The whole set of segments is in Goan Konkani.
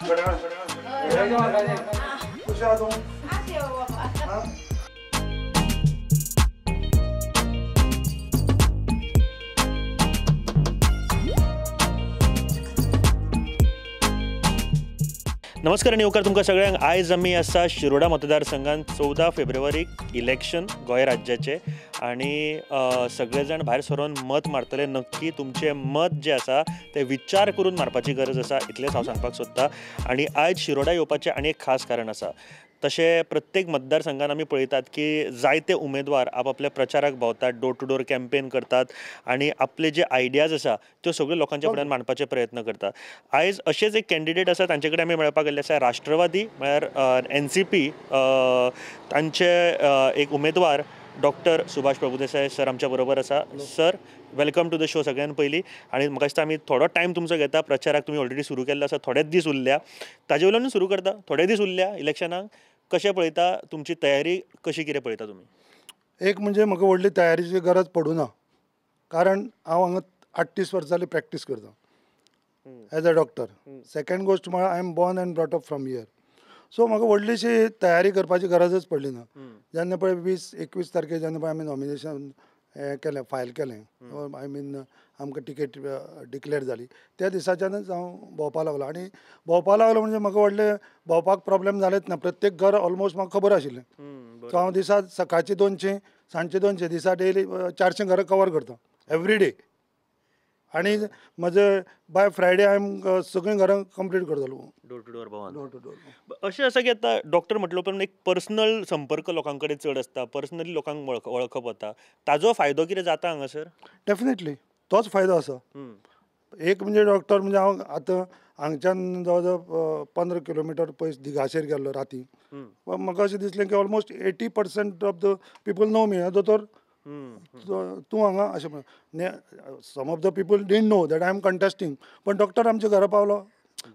खुश आहा तूं? नमस्कार आनी येवकार तुमकां सगळ्यांक. आयज आमी आसा शिरोडा मतदारसंघात 14 फेब्रुवारीक इलेक्शन गोंय राज्याचें आनी सगळे जाण भायर सरून मत मारतले. नक्की तुमचें मत जें आसा तें विचार करून मारपाची गरज आसा इतलेंच हांव सांगपाक सोदतां. आनी आयज शिरोडा येवपाचें आनी एक खास कारण आसा. तशें प्रत्येक मतदारसंघान आमी पळयतात की जायते उमेदवार आपआपल्या प्रचाराक भोंवतात, डोर टू डोर कॅम्पेन करतात आनी आपले जे आयडियाज आसा त्यो सगळ्यो लोकांच्या फुड्यान मांडपाचे प्रयत्न करतात. आयज अशेच एक कॅन्डिडेट आसा तांचे कडेन आमी मेळपाक गेल्ले आसा. राष्ट्रवादी म्हळ्यार NCP तांचे एक उमेदवार डॉक्टर सुभाष प्रभुदेसाय सर आमच्या बरोबर आसा. Sir, welcome to the show सगळ्यान पयलीं. आनी म्हाका दिसता आमी थोडो टायम तुमचो घेता. प्रचाराक तुमी ऑलरेडी सुरू केल्लो आसा, थोडेच दीस उरल्या, ताजे वयल्यान सुरू करता. थोडे दीस उरल्या इलेक्शनाक, कशें पळयता तुमची तयारी, कशी कितें पळयता तुमी? एक म्हणजे म्हाका व्हडली तयारीची गरज पडूं ना, कारण हांव हांगा 38 वर्सां जाली प्रॅक्टीस करता एज अ डॉक्टर. सेकंड गोश्ट म्हळ्यार I am born and brought up from here. So म्हाका व्हडलीशी तयारी करपाची गरजच पडली ना. जेन्ना पळय 20-21 तारखेर जेन्ना पळय आमी नॉमिनेशन हें केलें, फायल केलें, I mean आमकां टिकेट डिक्लेर जाली, त्या दिसाच्यानच हांव भोंवपाक लागलो. आनी भोंवपाक लागलो म्हणजे म्हाका व्हडलें भोंवपाक प्रॉब्लेम जालेच ना. प्रत्येक घर ऑलमोस्ट म्हाका खबर आशिल्लें. सो हांव दिसा सकाळचे 200, सांजचे 200, दिसा डेली 400 घरां कवर करता एवरी डे. आनी म्हजे बाय फ्रायडे हांवें सगळीं घरां कंप्लीट करतलो डोर टू डोर भोंवन. Door to door. अशें आसा की आतां डॉक्टर म्हटलो उपरांत एक पर्सनल संपर्क लोकां कडेन चड आसता, पर्सनली लोकांक वळखप वता, ताजो फायदो कितें जाता हांगासर? डेफिनेटली तोच फायदो आसा. एक म्हणजे डॉक्टर म्हणजे हांव आतां हांगच्यान जवळ जवळ 15 किलोमिटर पयस दिगाशेर गेल्लो राती. म्हाका अशें दिसलें की almost 80% of the people know me. दोतोर तूं हांगा अशें म्हणून some of the people didn't know that I am contesting, पण डॉक्टर आमच्या घरा पावलो.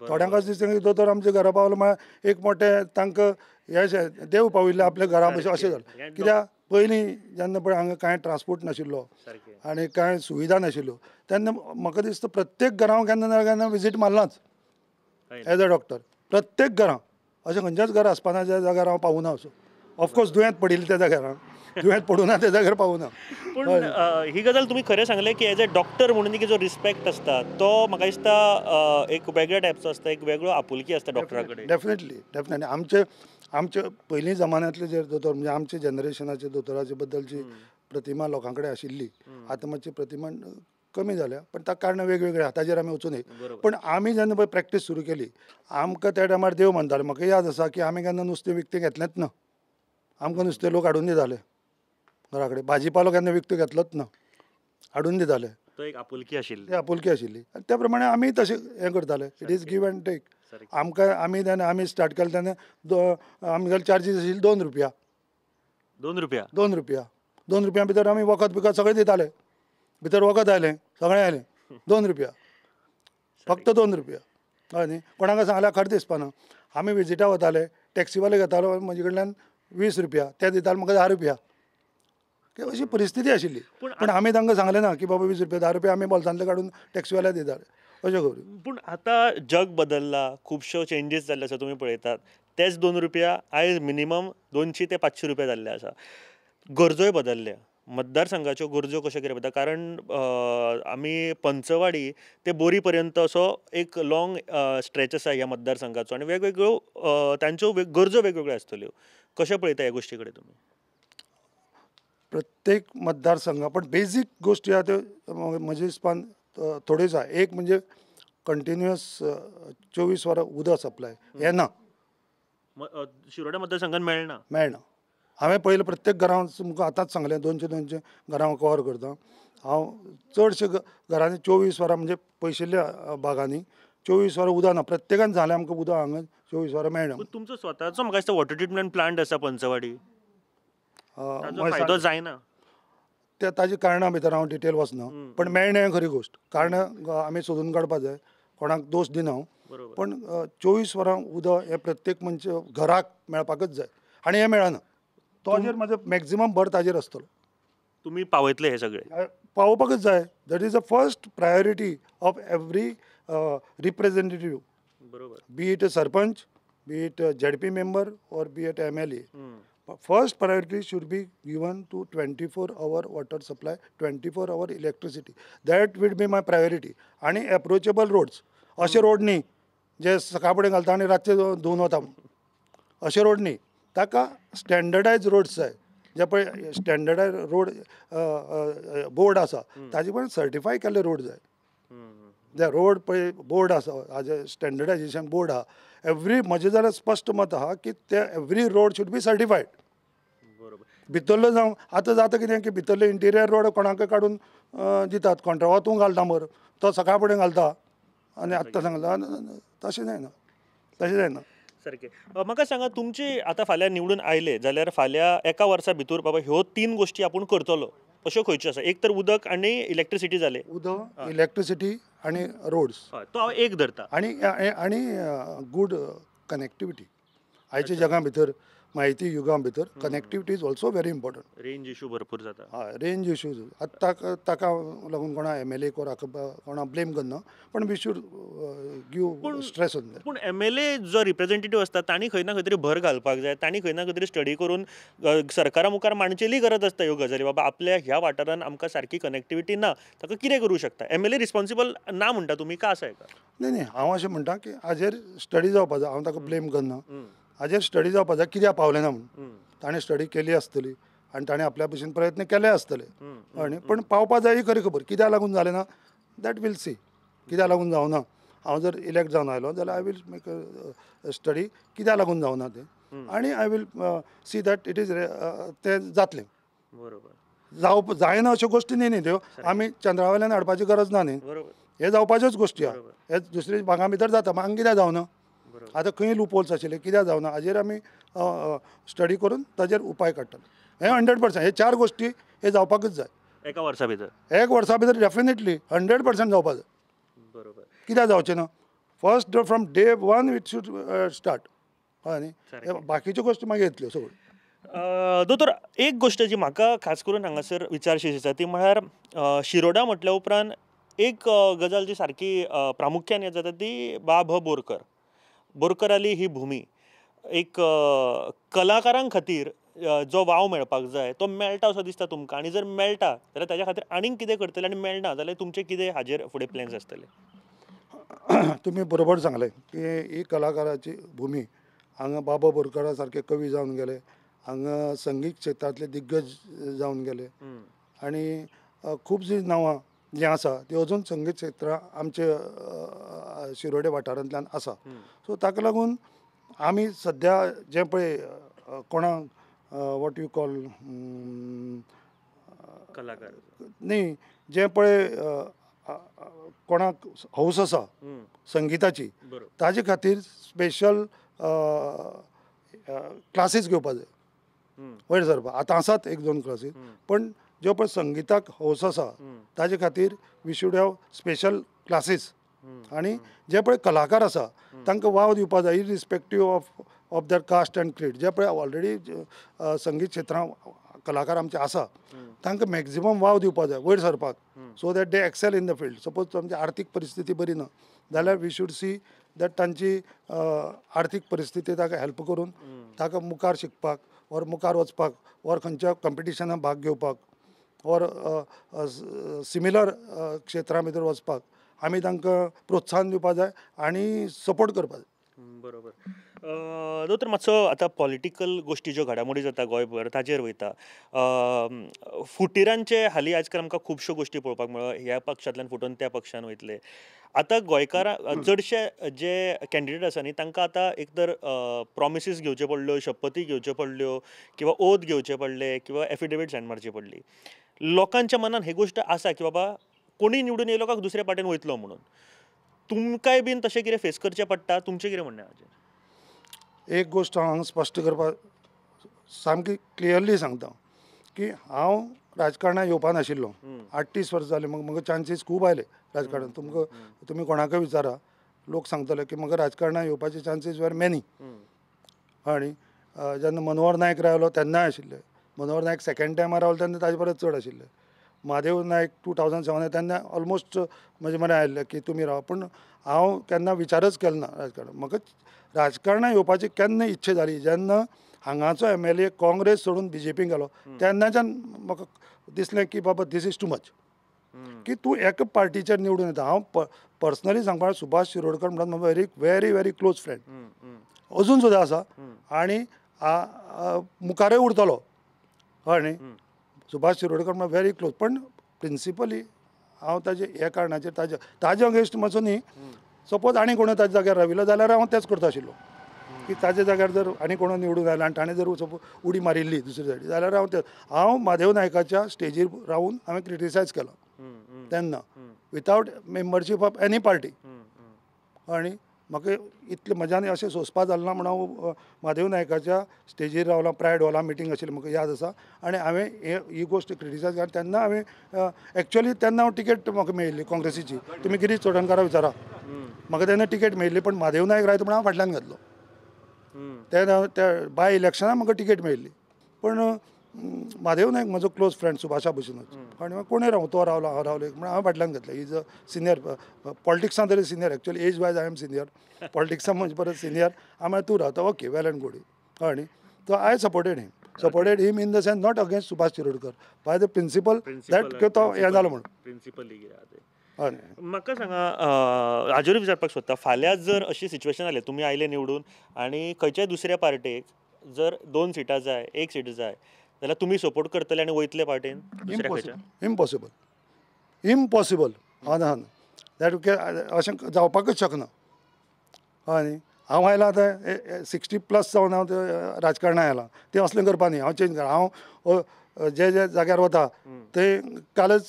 थोड्यांक अशें दिसलें की दोतोर आमच्या घरा पावलो म्हळ्यार एक मोठें तांकां हें देव पाविल्लें आपल्या घरा भशेन अशें जालें. कित्याक पयलीं जेन्ना पळय हांगा कांय ट्रान्सपोर्ट नाशिल्लो आनी कांय सुविधा नाशिल्ल्यो, तेन्ना म्हाका दिसता प्रत्येक घरा केन्ना ना केन्ना विजीट मारलाच एज अ डॉक्टर. प्रत्येक घरां अशें खंयच्याच घर आसपाना ज्या जाग्यार हांव पावूना. असो ऑफकोर्स दुयेंत पडिल्लें त्या जाग्यार, दुयेंत पडूं ना त्या जाग्यार पावूना. पूण ही गजाल तुमी खरें सांगलें की एज अ डॉक्टर म्हणून की जो रिस्पेक्ट आसता तो म्हाका दिसता एक वेगळ्या टायपचो आसता, एक वेगळो आपुलकी आसता डॉक्टरा कडेन. Definitely definitely. आमचे आमचे पयलीं जमान्यांतले जे दोतोर म्हणजे आमचे जनरेशनाचे दोतोराचे बद्दलची प्रतिमा लोकां कडेन आशिल्ली, आतां मातशी प्रतिमा कमी जाल्या, पण ताका कारणां वेगवेगळीं आहा, ताजेर आमी वचूं नये. पण आमी जेन्ना पळय प्रॅक्टीस सुरू केली, आमकां त्या टायमार देव मानताले. म्हाका याद आसा की आमी केन्ना नुस्तें विकतें घेतलेंच ना. आमकां नुस्तें लोक हाडून दिताले घरा कडेन, भाजीपालो केन्ना विकतो घेतलोच ना, हाडून दिताले. तो एक आपुलकी आशिल्ली, ती आपुलकी आशिल्ली आनी त्या प्रमाणे आमी तशें हें करताले. It is give and take. आमकां आमी तेन्ना आमी स्टार्ट केलें तेन्ना आमगेले चार्जीस आशिल्ले 2 रुपया. 2 रुपया? 2 रुपया. 2 रुपया भितर आमी वखद बिकद सगळें दिताले. भितर वखद आयलें, सगळें आयलें, 2 रुपया, फक्त 2 रुपया. हय न्ही, कोणाक सांगल्यार खरें दिसपाना. आमी विजिटा वताले, टॅक्सीवाले घेतालो म्हजे कडल्यान 20 रुपया, ते दिताले म्हाका 10 रुपया. अशी परिस्थिती आशिल्ली. पूण आमी तांकां सांगलें ना की बाबा 20 रुपया 10 रुपया आमी बोल्सांतले काडून टॅक्सीवाल्या दिताले अशें करून. पूण आतां जग बदल्लां, खुबश्यो चेंजीस जाल्ले आसा, तुमी पळयतात. तेच 2 रुपया आयज मिनिमम 200 ते 500 रुपया जाल्ले आसा. गरजोय बदल्ल्या, मतदारसंघाच्यो गरजो कश्यो कितें पळयता, कारण आमी पंचवाडी ते बोरी पर्यंत असो एक लॉंग स्ट्रेच आसा ह्या मतदारसंघाचो आनी वेगवेगळ्यो तांच्यो गरजो वेगवेगळ्यो आसतल्यो. कशें पळयता ह्या गोश्टी कडेन तुमी? प्रत्येक मतदारसंघा पण बेजीक गोश्टी आहा त्यो म्हज्या हिसपान थोड्योच आहा. एक म्हणजे कंटिन्युअस 24 वरां उदक सप्लाय हें ना, शिरोडा मतदारसंघान मेळना. मेळना. हांवें पयलें प्रत्येक घरां तुमकां आतांच सांगलें 200-200 घरां कवर करता हांव. चडशे घरांनी 24 वरां म्हणजे पयशिल्ल्या भागांनी 24 वरां उदक ना. प्रत्येकान जालें आमकां उदक हांगा 24 वरां मेळना. तुमचो स्वताचो म्हाका दिसता वॉटर ट्रिटमेंट प्लांट आसा पंचवाडी, फायदो जायना त्या ताजी कारणां भितर हांव डिटेल वचना, पण मेळना खरी गोश्ट. कारणां आमी सोदून काडपा जाय, कोणाक दोश दिना हांव, पण 24 वरां उदक हें प्रत्येक मनशा घराक मेळपाकच जाय आनी हें मेळना. ताजेर म्हाजो मॅक्झिमम भर ताजेर आसतलो. तुमी पावयतले हे सगळे? पावोवपाकच जाय. That is the first priority of every representative. बरोबर. Be it a sarpanch, be it ZP member or be it MLA, first priority should be given to 24 hour water supply, 24 hour electricity. That will be my priority. आनी एप्रोचेबल रोड्स, अशे रोड न्ही जे सकाळ फुडें घालता आनी रातचे धुवन वता म्हणून, अशे रोड न्ही. ताका स्टँडर्डायज रोड्स जाय. जे पळय स्टँडर्डायज रोड बोर्ड आसा, ताजे पण सर्टिफाय केल्ले रोड जाय. जे रोड पळय बोर्ड आसा, हाजे स्टँडर्डायजेशन बोर्ड आहा, एवरी, म्हजें जाल्यार स्पश्ट मत आहा की ते every road should be certified. भितरलो जावं, आतां जाता कितें की भितरले इंटिरियर रोड कोणाक काडून दितात कॉन्ट्रॅक्ट, तूं घालता मर, तो सकाळ फुडें घालता आनी आत्तां सांगला, तशें जायना, तशें जायना. सारकें. म्हाका सांगा, तुमची आतां फाल्यां निवडून आयले जाल्यार फाल्यां एका वर्सा भितर बाबा ह्यो तीन गोश्टी आपूण करतलो, अश्यो खंयच्यो आसा? एक तर उदक आनी इलेक्ट्रिसिटी जाले. उदक, इलेक्ट्रिसिटी आनी रोड्स. हय, तो हांव एक धरता. आनी गूड कनेक्टिविटी. आयच्या जगा भितर, म्हायती युगा भितर connectivity is also very important. Range issue भरपूर जाता. हय, रेंज इशूज. आतां ताका लागून कोणा एमएलए कोणा ब्लेम करना, पण we should give stress on that. पूण एमएलए जो रिप्रेझेंटेटिव्ह आसता, तांणी खंय ना खंय तरी भर घालपाक जाय. तांणी खंय ना खंय तरी स्टडी करून सरकारा मुखार मांडचेली गरज आसता ह्यो गजाली, बाबा आपल्या ह्या वाठारान आमकां सारकी कनेक्टिविटी ना, ताका कितें करूं शकता. एमएलए रिस्पॉन्सिबल ना म्हणटा तुमी का आसा हेका? न्ही न्ही, हांव अशें म्हणटा की हाजेर स्टडी जावपा जाय. हांव ताका ब्लेम करना. हाजेर स्टडी जावपा जाय, कित्याक पावलें ना म्हणून. ताणें स्टडी केली आसतली आनी ताणें आपल्या भशेन प्रयत्न केले आसतले आनी पण पावपा जाय ही खरी खबर. कित्याक लागून जालें ना, that will see. कित्याक लागून जावना, हांव जर इलेक्ट जावन आयलो जाल्यार I will make a study कित्याक लागून जावना तें आनी I will see that it is तें जातलें. जावप जायना अश्यो गोश्टी न्ही न्ही त्यो आमी चंद्रा वयल्यान हाडपाची गरज ना न्ही. हे जावपाच्योच गोश्टी आहा. हे दुसरे भागां भितर जाता, हांगा कित्याक जावना? आतां खंय लुपोल्स आशिल्ले, कित्याक जावना? हाजेर आमी स्टडी करून ताजेर उपाय काडटले. हे 100%, हे चार गोश्टी हे जावपाकूच जाय. एका वर्सा भितर. एक वर्सा भितर डेफिनेटली 100% जावपा जाय. कित्याक जावचें ना? First, from day one it should start. हय न्ही, बाकीच्यो गोश्टी मागीर येतल्यो सगळ्यो. दोतोर, एक गोश्ट जी म्हाका खास करून हांगासर विचारशी दिसता ती म्हळ्यार, शिरोडा म्हटल्या उपरांत एक गजाल जी सारकी प्रामुख्यान याद जाता ती बा भ बोरकर. बोरकराली ही भुमी. एक कलाकारां खातीर जो वाव मेळपाक जाय तो मेळटा असो दिसता तुमकां? आनी जर मेळटा जाल्यार ताज्या खातीर आनीक कितें करतले आनी मेळना जाल्यार तुमचे कितें हाजेर फुडें प्लॅन्स आसतले? तुमी बरोबर सांगलें की ही कलाकाराची भुमी. हांगा बाबा बोरकरा सारके कवी जावन गेले, हांगा संगीत क्षेत्रांतले दिग्गज जावन गेले आनी खुबशीं नांवां जीं आसा ती अजून संगीत क्षेत्रां आमचे शिरोडे वाठारांतल्यान आसा. सो ताका लागून आमी सद्या जें पळय कोणाक what you call कलाकार. न्ही, जें पळय कोणाक हौस आसा संगिताची, ताजे खातीर स्पेशल क्लासीस घेवपा जाय वयर सरपाक. आतां आसात एक दोन क्लासीस, पण ज्यो पळय संगिताक हौस आसा ताजे खातीर we should have special classes. आनी जे पळय कलाकार आसा तांकां वाव दिवपा जाय, irrespective of their caste and creed. जे पळय ऑलरेडी संगीत क्षेत्रांत कलाकार आमचे आसा, तांकां मॅक्झिमम वाव दिवपा जाय वयर सरपाक, so that they excel in the field. Suppose आमची आर्थीक परिस्थिती बरी ना जाल्यार we should see that तांची आर्थीक परिस्थिती ताका हेल्प करून ताका मुखार शिकपाक ऑर मुखार वचपाक ऑर खंयच्या कंपिटिशनाक भाग घेवपाक ऑर सिमिलर क्षेत्रां भितर वचपाक आमी तांकां प्रोत्साहन दिवपा जाय आनी सपोर्ट करपा जाय. बरोबर. दोतोर, मातसो आतां पॉलिटिकल गोश्टी ज्यो घडामोडी जाता गोंयभर ताजेर वयता. फुटिरांचे हालीं आजकाल आमकां खुबश्यो गोश्टी पळोवपाक मेळ्ळो, ह्या पक्षांतल्यान फुटून त्या पक्षान वयतले. आतां गोंयकारां चडशे जे कॅन्डिडेट आसा न्ही, तांकां आतां एक तर प्रोमिसीस घेवच्यो पडल्यो, शपथी घेवच्यो पडल्यो किंवा ओथ घेवचे पडले किंवा एफिडेवीट सायन मारची पडली. लोकांच्या मनान ही गोश्ट आसा की बाबा कोणी निवडून येयलो काय दुसऱ्या पाटेन वयतलो म्हणून. तुमकांय बीन तशें कितें फेस करचें पडटा? तुमचें कितें म्हणणें हाजेर? एक गोश्ट हांव हांगा स्पश्ट करपाक, सामकी क्लियरली सांगता की हांव राजकारणात येवपा नाशिल्लो. 38 वर्सां जालीं म्हाका. म्हाका चान्सीस खूब आयले राजकारणात. तुमकां, तुमी कोणाकय विचारा, लोक सांगतले की म्हाका राजकारणात येवपाचे चान्सीस वर मेनी. आनी जेन्ना मनोहर नायक रावलो तेन्नाय आशिल्ले, मनोहर नायक सेकंड टायमार रावलो तेन्ना ताजे परस चड आशिल्ले. महादेव नायक 2007 तेन्ना ऑलमोस्ट म्हजे मनां आयिल्लें की तुमी राव, पूण हांव केन्ना विचारच केलो ना राजकारण. म्हाका राजकारणां येवपाची केन्ना इच्छा जाली जेन्ना हांगाचो MLA Congress सोडून BJP गेलो तेन्नाच्यान म्हाका दिसलें की बाबा this is too much, की तूं एका पार्टीचेर निवडून येता. हांव पर्सनली सांगपाक सुभाष शिरोडकर म्हणटात म्हजो very very very close friend अजून सुद्दां आसा आनी मुखारय उरतलो, कळ्ळें न्ही. सुभाष शिरोडकर म्हळ्यार व्हेरी क्लोज, पण प्रिंसिपली हांव ताजे ह्या कारणाचेर ताजे ताजे अगेन्स्ट मातसो न्ही. सपोज आनी कोण ताज्या जाग्यार राविल्लो जाल्यार हांव तेंच करता आशिल्लो की ताज्या जाग्यार जर आनी कोण निवडून आयलो आनी ताणें जर सपोज उडी मारिल्ली दुसरी सायडी जाल्यार हांव तें हांव महादेव नायकाच्या स्टेजीर रावून हांवें क्रिटिसायज केलो तेन्ना without membership of any party. आनी म्हाका इतलें म्हज्यान अशें सोंसपा जालें ना म्हूण हांव महादेव नायकाच्या स्टेजीर रावलां, प्रायड हॉला मिटींग आशिल्ली म्हाका याद आसा, आनी हांवें ही गोश्ट क्रिटिसायज केली तेन्ना हांवें एक्चुअली तेन्ना हांव टिकेट म्हाका मेळिल्ली काँग्रेसीची, तुमी गिरीश चोडणकारा विचारा, म्हाका तेन्ना टिकेट मेळिल्ली, पण महादेव नायक रायत म्हूण हांव फाटल्यान घातलो. तेन्ना त्या बाय इलेक्शनाक म्हाका टिकेट मेळिल्ली, पण महादेव नायक म्हजो क्लोज फ्रेंड सुभाषा भशेनूच, आनी कोणूय रावूं, तो रावलो हांव रावलो म्हणून हांवें फाटल्यान घेतलें. Is a senior पॉलिटिक्सान तरी senior, actually age wise I am senior, पॉलिटिक्सान म्हजे परत सिनियर, हांव म्हळ्यार तूं रावता, ओके वेल एंड गूड, कळ्ळें न्ही. So I supported him, supported him in the sense not against Subhash Shirodkar, by the principle that तो हें जालो म्हणून प्रिंसिपली कितें. म्हाका सांगा, हाजेरूय विचारपाक सोदता, फाल्यां जर अशी सिच्युएशन जालें तुमी आयले निवडून आनी खंयच्याय दुसऱ्या पार्टेक जर 2 सिटां जाय 1 सीट जाय जाल्यार तुमी सपोर्ट करतले आनी वयतले पार्टेन? इम्पॉसिबल, इम्पॉसिबल, हय ना that अशें जावपाकूच शकना, हय न्ही. हांव आयलां आतां 60+ जावन हांव राजकारणां आयलां, तें असलें करपा न्ही, हांव चेंज कर, हांव जे जे जाग्यार वता ते कालच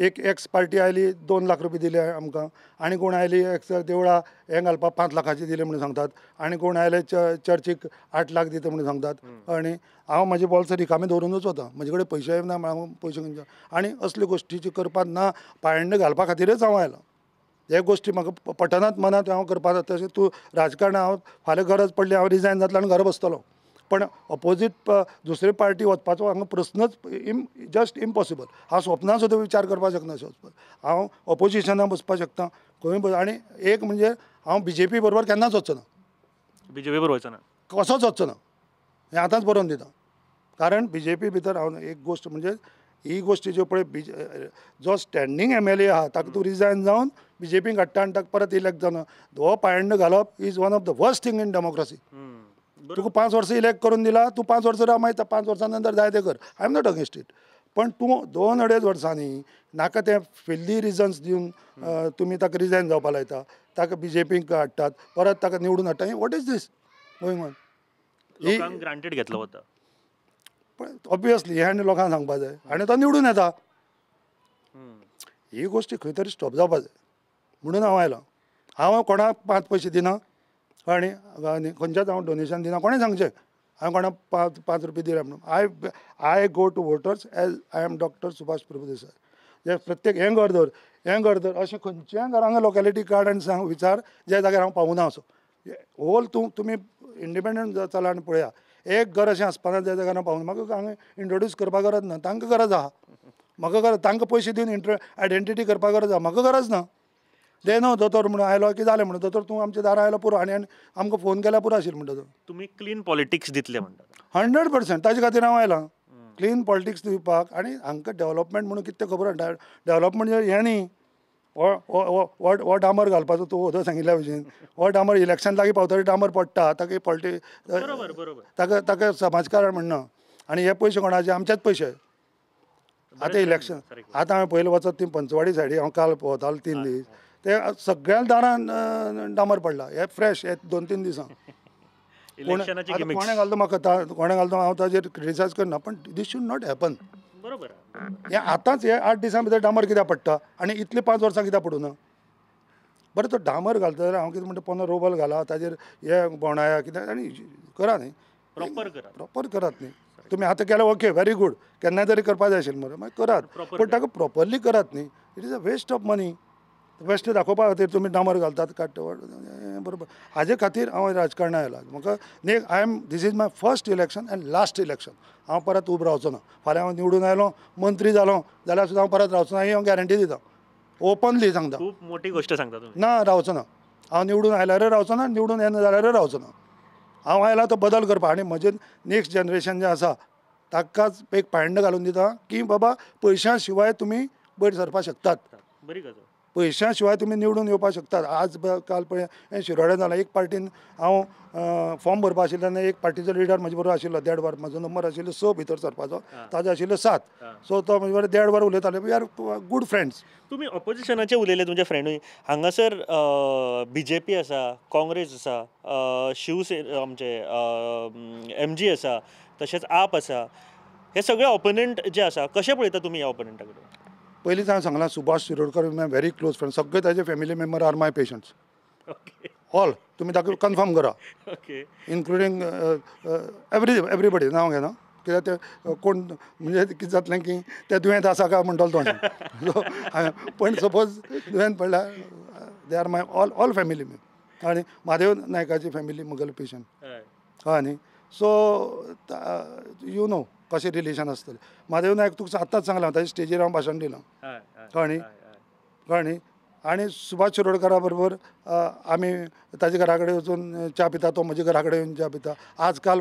एक एक्स पार्टी आयली 2 लाख रुपया दिले आमकां, आनी कोण आयली एक्स देवळा हें घालपाक 5 लाखाची दिले म्हणून सांगतात, आनी कोण आयले चर्चीक 8 लाख दिता म्हणून सांगतात. आनी हांव म्हाजे बोल्सां रिकामे दवरूनच वता, म्हजे कडेन पयशे ना, हांव पयशे खंयचे, आनी असल्यो गोश्टीची करपाक ना, पायंडे घालपा खातीरच हांव आयलां. हे गोश्टी म्हाका पटनात मनात हांव करपाक जाता. तशें तूं राजकारण हांव फाल्यां गरज पडली हांव रिजायन जातलो आनी घरा बसतलो, पण ऑपोजीट दुसरी पार्टी वचपाचो हांगा प्रस्नच जस्ट इम्पॉसिबल. हांव स्वप्नां सुद्दां विचार करपाक शकना अशें वचपाक, हांव ऑपोजिशनाक बसपाक शकता खंय. आनी एक म्हणजे हांव BJP बरोबर केन्नाच वचचो ना, BJP बरोबर वचना, कसोच वचचो ना, हें आतांच बरोवन दिता. कारण BJP भितर हांव एक गोश्ट म्हणजे ही गोश्टी ज्यो पळय जो स्टँडींग MLA आहा ताका तूं रिजायन जावन BJP काडटा आनी ताका परत इलेक्ट जावन हो पायंडो घालप is one of the worst thing in democracy. तुका 5 वर्सां इलेक्ट करून दिला, तूं 5 वर्सां राव, मागीर 5 वर्सां नंतर जाय तें कर, I am not against it. पण तूं 2-2.5 वर्सांनी नाका तें फिल्दी रिजन्स दिवन तुमी ताका रिजायन जावपा लायता, ताका BJPक हाडटात, परत ताका निवडून हाडटा. What is this going on? लोकांक ग्रांटेड घेतलो वता, पण ऑब्वियसली हें आनी लोकांक सांगपा जाय, आनी तो निवडून येता. ही गोश्टी खंय तरी स्टॉप जावपा जाय म्हणून हांव आयलां. हांव कोणाक 5 पयशे दिना आनी खंयच्याच हांव डोनेशन दिना, कोणें सांगचें हांवें कोणाक 5 रुपया दिले म्हणून. I go to voters as I am doctor Subhash Prabhudesai. जे प्रत्येक हें घर धर, हें घर धर, अशें खंयच्याय घरांक लोकेलिटी कार्ड आनी सांग विचार ज्या जाग्यार हांव पावना असो होल तूं तुमी इंडिपेंडंट चला आनी पळया, एक घर अशें आसपाना ज्या जाग्यार हांव पावना. म्हाका हांगा इंट्रोड्यूस करपाक गरज ना, तांकां गरज आहा, म्हाका गरज, तांकां पयशे दिवन आयडेंटिटी करपाक गरज आहा, म्हाका गरज ना. ते न्हू दोतोर म्हणून आयलो की जालें म्हणून, दोतोर तूं आमच्या दारां आयलो पुरो आनी आमकां फोन केल्यार पुरो आशिल्लें म्हणटा. तुमी क्लीन पॉलिटिक्स दितले म्हणटा? 100% ताजे खातीर हांव आयलां, क्लीन पॉलिटिक्स दिवपाक. आनी हांकां डेवलपमेंट म्हणून कितें खबर आसा, डेवलपमेंट हें न्ही हो डांबर घालपाचो तूं वोदोळ सांगिल्ल्या भशेन, हो डांबर इलेक्शन लागीं पावतकीर डांबर पडटा, ताका पॉलिटिक्स ताका ताका समाजकारण म्हणना. आनी हे पयशे कोणाचे, आमचेच पयशे. आतां इलेक्शन आतां हांवें पयलीं वचत ती पंचवाडी सायडी हांव काल भोंवतालो 3 दीस, ते सगळ्या दारान डांबर पडला, हे फ्रेश हे 2-3 दिसां. कोणें घालतो म्हाका, कोणें घालतो हांव ताजेर क्रिटिसायज करना, पण these should not happen. बरोबर, हें आतांच हे 8 दिसां भितर डांबर कित्याक पडटा आनी इतले 5 वर्सां कित्याक पडूं ना? बरें, तो डांबर घालता जाल्यार हांव कितें म्हणटा, पोंदा रोबल घाला, ताजेर हे बोंडाया कितें आनी करा न्ही, प्रॉपर करात, प्रॉपर करात न्ही. तुमी आतां केलें ओके व्हेरी गूड, केन्नाय तरी करपा जाय आशिल्लें मरे, मागीर करात, पूण ताका प्रॉपरली करात न्ही. It is a waste of money. बेश्टें दाखोवपा खातीर तुमी डांबर घालतात काडटा बरोबर. हाजे खातीर हांव राजकारणां आयला. म्हाका I am this is my first election and last election. हांव परत उबो रावचो ना. फाल्यां हांव निवडून आयलो मंत्री जालो जाल्यार सुद्दां हांव परत रावचो ना, ही हांव गॅरंटी दिता, ओपनली सांगता. खूब मोठी गोश्ट सांगता तुमी. ना, रावचो ना हांव. निवडून आयल्यारय रावचो ना, निवडून येना जाल्यारय रावचो ना. हांव आयला तो बदल करपाक आनी म्हजें नेक्स्ट जनरेशन जें आसा ताकाच एक पायंड घालून दिता की बाबा पयशां शिवाय तुमी वयर सरपाक शकतात, बरी गजाल. पयशां शिवाय तुमी निवडून येवपाक शकतात. आज काल पळय हें शिरोड्या जालां, एक पार्टीन हांव फॉर्म भरपा आशिल्लो तेन्ना एक पार्टीचो लिडर म्हजे बरोबर आशिल्लो, 1.5 वर म्हजो नंबर आशिल्लो 6 भितर सरपाचो, ताजो आशिल्लो 7. सो तो म्हजे बरोबर 1.5 वर उलयताले. We are good friends. तुमी ऑपोजिशनाचे उलयले तुमचे फ्रेंडूय. हांगासर बीजेपी आसा, काँग्रेस आसा, शिवसेना आमचे MG आसा, तशेंच आप आसा. हे सगळे ऑपोनंट जे आसा कशें पळयता तुमी ह्या ऑपोनंटा कडेन? पयलींच हांवें सांगलां, Subhash Shirodkar is my very close friend. सगळे ताजे family member are my patients all. तुमी ताका कन्फर्म करा, इन्क्लुडींग एवरीबडी. नांव घेना कित्याक ते कोण म्हणजे कितें जातलें की ते दुयेंत आसा काय म्हणटलो तो. पण सपोज दुयेंत पडल्यार they are my all family member. आनी म्हादेव नायकाची फॅमिली म्हगेलो पेशंट. हय न्ही. सो you know कशें रिलेशन आसतलें. म्हादेव नायक तुका आत्ताच सांगलां, ताजे स्टेजीर हांव भाशण दिलां. कळ्ळें न्ही, कळ्ळें न्ही. आनी सुभाष शिरोडकारा बरोबर आमी ताजे घरा कडेन वचून च्या पिता, तो म्हज्या घरा कडेन येवन च्या पिता. आज काल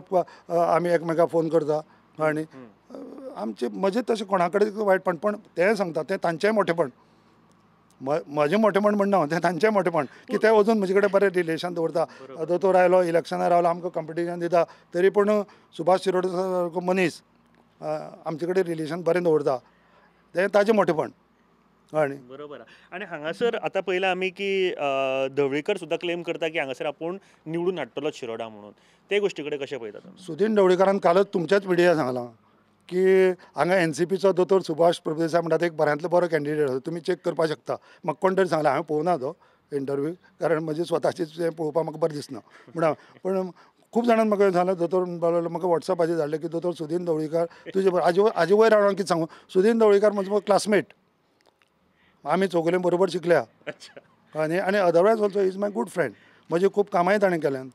आमी एकमेकाक फोन करता. कळ्ळें न्ही. आमचें म्हजें तशें कोणा कडेन वायटपण, पण तें सांगता तें तांचेंय मोठेपण, म्हजें मोठेपण म्हणना, तें तांचेंय मोठेपण की ते वचून म्हजे कडेन बरें रिलेशन दवरता. दोतोर आयलो इलेक्शनाक रावलो, आमकां कंपिटिशन दिता, तरी पूण सुभाष शिरोडकर सारको मनीस आमचे कडेन रिलेशन बरें दवरता, तें ताजें मोठेपण. कळ्ळें. बरोबर. आनी हांगासर आतां पळयलां आमी की ढवळीकर सुद्दां क्लेम करता की हांगासर आपूण निवडून हाडटलोच शिरोडा म्हणून. ते गोश्टी कडेन कशें पळयता तुमी? सुदीन ढवळीकरान कालच तुमच्याच मिडिया सांगलां की हांगा NCPचो दोतोर सुभाष प्रभुदेसाय म्हणटा एक बऱ्यांतलो बरो कॅन्डिडेट आसा, तुमी चॅक करपाक शकता. म्हाका कोण तरी सांगलें, हांवें पळोवना तो इंटरव्यू कारण म्हजें स्वताचें तें पळोवपाक म्हाका बरें दिसना म्हणून. पूण खूब जाणांनी म्हाका सांगलें, दोतोर म्हाका वॉट्सएपाचेर धाडलें की दोतोर सुदीन ढवळीकर तुजे हाजे वयर हांव कितें सांगू, सुदीन ढवळीकर म्हजो क्लासमेट, आमी चौगुले बरोबर शिकल्या. आनी आनी otherwise also is my good friend. म्हजी खूब कामांय ताणें केल्यान.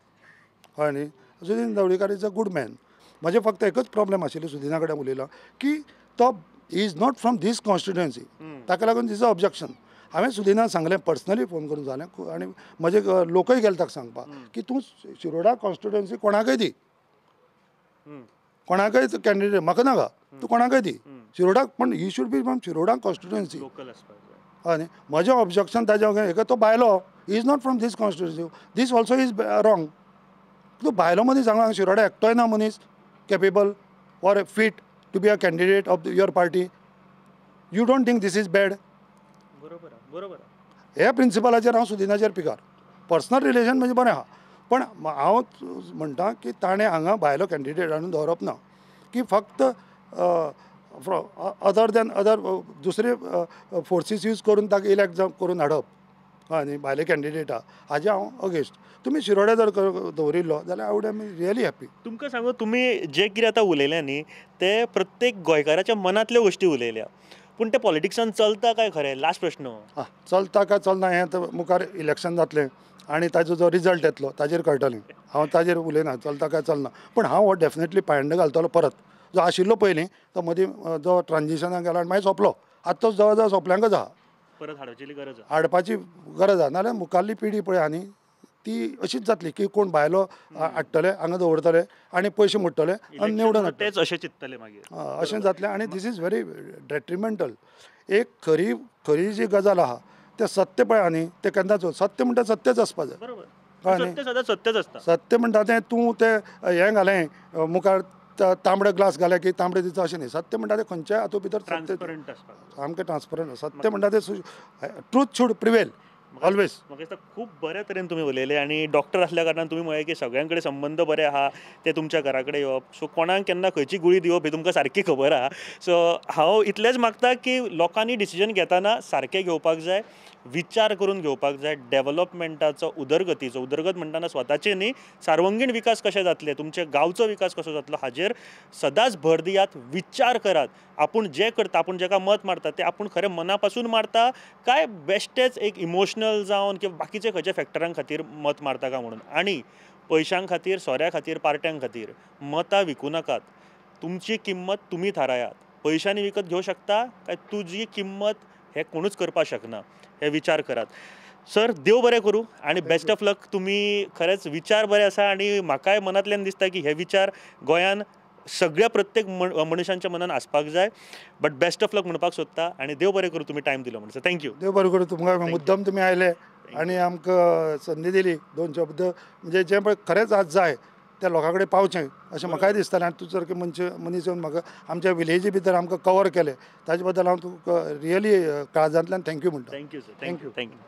कळ्ळें न्ही. Sudin Dhavalikar is a good man. म्हजें फक्त एकच प्रॉब्लेम आशिल्लो सुदिना कडेन उलयलो की तो is not from this constituency, ताका लागून this objection. हांवें सुदिना सांगलें, पर्सनली फोन करून सांगलें आनी म्हजे लोकय गेले ताका सांगपाक की तूं शिरोडा कॉन्स्टिट्युएन्सी कोणाकय दी, कोणाकय कॅन्डिडेट म्हाका नाका, तूं कोणाकय दी शिरोडाक, पण he should be from Shiroda constituency. हय न्ही. म्हजें ऑब्जेक्शन ताजें एक तो भायलो, he is not from this constituency, this also is wrong. तूं भायलो मनीस हांगा शिरोडा एकटोय ना मनीस capable or fit to be a candidate of your party. You don't think this is bad? बरोबर बरोबर. ह्या प्रिंसिपलाचेर हांव सुदिनाचेर पिकार. पर्सनल रिलेशन म्हणजे बरें आहा, पण हांव म्हणटा की ताणें हांगा भायलो कॅन्डिडेट हाडून दवरप ना की फक्त अदर दॅन अदर दुसरे फोर्सीस यूज करून ताका इलेक्ट करून हाडप. हय न्ही, भायले कॅन्डिडेटा हाजे हांव अगेन्स्ट. तुमी शिरोड्या जर दवरिल्लो जाल्यार I would am really happy. तुमकां सांगू, तुमी जें कितें आतां उलयलें न्ही तें प्रत्येक गोंयकाराच्या मनांतल्यो गोश्टी उलयल्या, पूण तें पॉलिटिक्सान चलता काय खरें? लास्ट प्रश्न. आं, चलता काय चलना हें आतां मुखार इलेक्शन जातलें आनी ताजो जो रिजल्ट येतलो ताजेर कळटलें. हांव ताजेर उलयना चलता काय चलना, पूण हांव हो डेफिनेटली पायंडो घालतलो परत. जो आशिल्लो पयलीं तो मदीं जो ट्रान्जिशनाक गेलो आनी मागीर सोंपलो, आतां तो जवळ जवळ सोंपल्यांकच आहा, परत हाडपाची गरज आहा, हाडपाची गरज आहा. नाजाल्यार मुखारली पिढी पळय आनी ती अशीच जातली की कोण भायलो हाडटले हांगा दवरतले आनी पयशे मोडटले आनी निवडून हाडटले, तेच अशें चिंततले मागीर, अशें जातलें. आनी this is very डेट्रिमेंटल. एक खरी खरी जी गजाल आहा तें सत्य पळय आनी तें केन्नाच, सत्य म्हणटा सत्यच आसपा जाय. बरोबर, सत्यच आसता. सत्य म्हणटा तें तूं तें हें घालें मुखार तांबडे ग्लास घाले की तांबडे दिता अशें न्ही. सत्य म्हणटा तें खंयच्याय हातूंत भितर ट्रान्सपरंट आसता, सामकें ट्रान्सपरंट. सत्य म्हणटा तें ट्रूथ should prevail. ऑलवेज. म्हाका दिसता खूब बऱ्या तरेन तुमी उलयले आनी डॉक्टर आसल्या कारणान तुमी म्हळें की सगळ्यां कडेन संबंद बरे आहा, ते तुमच्या घरा कडेन येवप, सो कोणाक केन्ना खंयची गुळी दिवप ही तुमकां सारकी खबर आहा. सो हांव इतलेंच मागता की लोकांनी डिसिजन घेतना सारकें घेवपाक जाय, विचार करून घेवपाक जाय, डेवलपमेंटाचो, उदरगतीचो, उदरगत म्हणटना स्वताचे न्ही, सार्वंगीण विकास कशे जातले, तुमच्या गांवचो विकास कसो जातलो हाजेर सदांच भर दियात, विचार करात. आपूण जें करता, आपूण जेका मत मारता तें आपूण खरें मना पासून मारता काय बेश्टेच एक इमोशनल जावन किंवा बाकीचे खंयच्या फॅक्टरां खातीर मत मारता काय म्हणून. आनी पयशां खातीर, सोऱ्या खातीर, पार्ट्यां खातीर मतां विकूं नाकात. तुमची किंमत तुमी थारायात. पयशांनी विकत घेवं शकता काय तुजी किंमत हे कोणूच करपाक शकना, हे विचार करात. सर देव बरें करूं आनी बेस्ट ऑफ लक. तुमी खरेंच विचार बरे आसा आनी म्हाकाय मनांतल्यान दिसता की हे विचार गोंयान सगळ्या प्रत्येक मनशांच्या मनान आसपाक जाय. बट बेस्ट ऑफ लक म्हणपाक सोदता आनी देव बरें करूं तुमी टायम दिलो म्हणून. Thank you. देव बरें करूं तुमकां, मुद्दम तुमी आयले आनी आमकां संदी दिली दोन शब्द म्हणजे जें पळय खरेंच आज जाय त्या लोकां कडेन पावचें अशें म्हाकाय दिसतालें. आनी तूं सारकें मनीस येवन म्हाका आमच्या विलेजी भितर आमकां कवर केलें ताजे बद्दल हांव तुका रियली काळजांतल्यान thank you म्हणटा. Thank you sir. Thank you. Thank you.